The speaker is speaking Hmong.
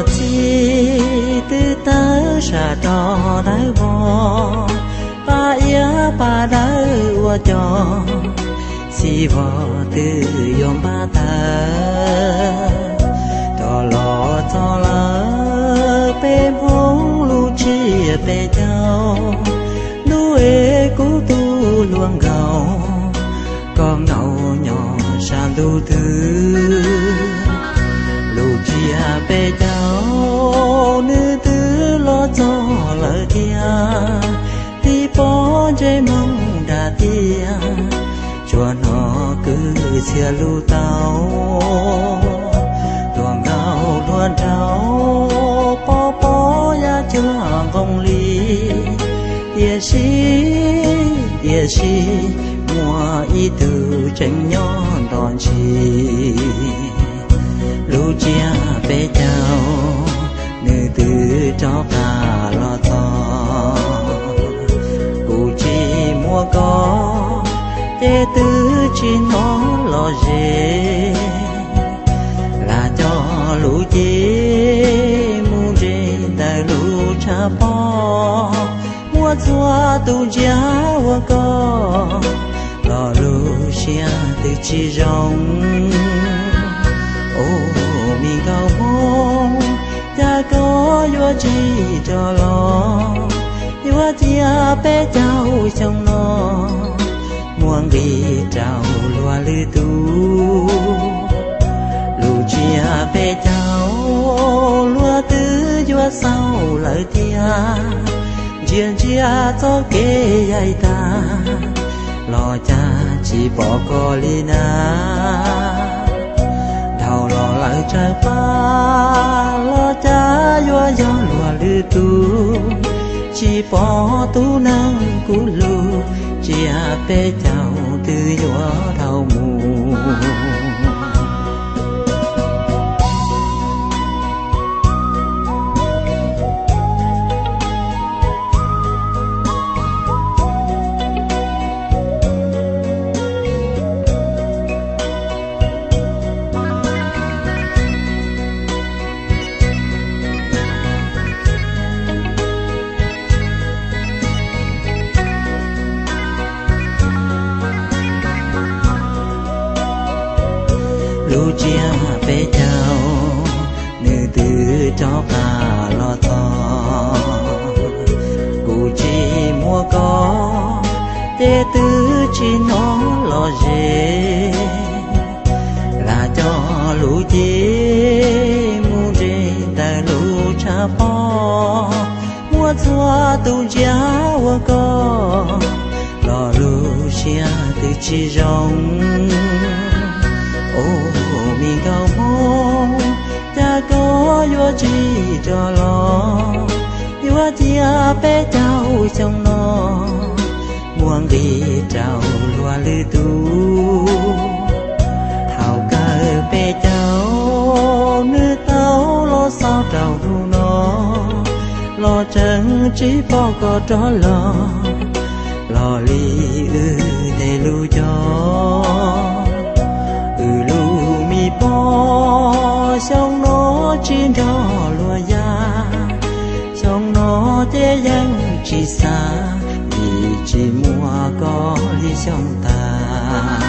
Txhib twb tawg sab rov dawb vog, pab iab pab dawb ua cov. Txhib vog twb yuav npaj tawg, rov los txog lawm peb Hmoob lub tsiab peb caug. Hnub es kuv tus hluas nkauj, koj nkaum nyob sab ntuj twg? Lub tsiab peb caug nws twb los txog lawm thiab, tib pob ntsej muag dag tiag, tsuas hnov kwv txhiaj lus tau. Hluas nkauj hluas nraug pob pob yaj cuag nqoo li, tiam sis, tiam sis muaj ib tug tseem nyob nrog ntshis. Lub tsiab peb caug nws twb rov qab los txog, kuv tsis muaj koj ces twb tsis hnov los ze. Lam coj lub cev mus nres ntawm lub tshav pob, muaj txhua tus ntsia ua koj los lub siab twb tsis zoo. Ub, me nkauj Hmoob, cas koj yuav tsis rov los? Yuav cia peb caug xyoo no muaj nqis rau luag lwm tus. Lub tsiab peb caug luag twb yuav xaus lawm tiag, ntsia ntsia txoj kev yaim tag, los cas tsis pom koj li na. Dhau los lawm tsawg pab, los cas yuav yog luag lwm tus. Tsis pom tus neeg kuv hlub, tsiab peb caug twb yuav dhau mus. Lub tsiab peb caug nws twb rov qab los txog, kuv tsis muaj koj ces twb tsis hnov los ze. Lam coj lub cev mus nres ntawm lub tshav pob, muaj txhua tus ntsia ua koj los lub siab twb tsis zoo. Ub, me nkauj Hmoob, cas koj yuav tsis rov los? Yuav cia peb caug xyoo no muaj nqis rau luag lwm tus. Thaum kawg peb caug nws tau los xaus rau hnub no, los tseem tsis pom koj rov los, los li wb tej lus cog. Wb lub me pog xyoo no tsis nrog luag ya, xyoo no ces yeej tsis xav, vim tsis muaj koj li xyoo tas.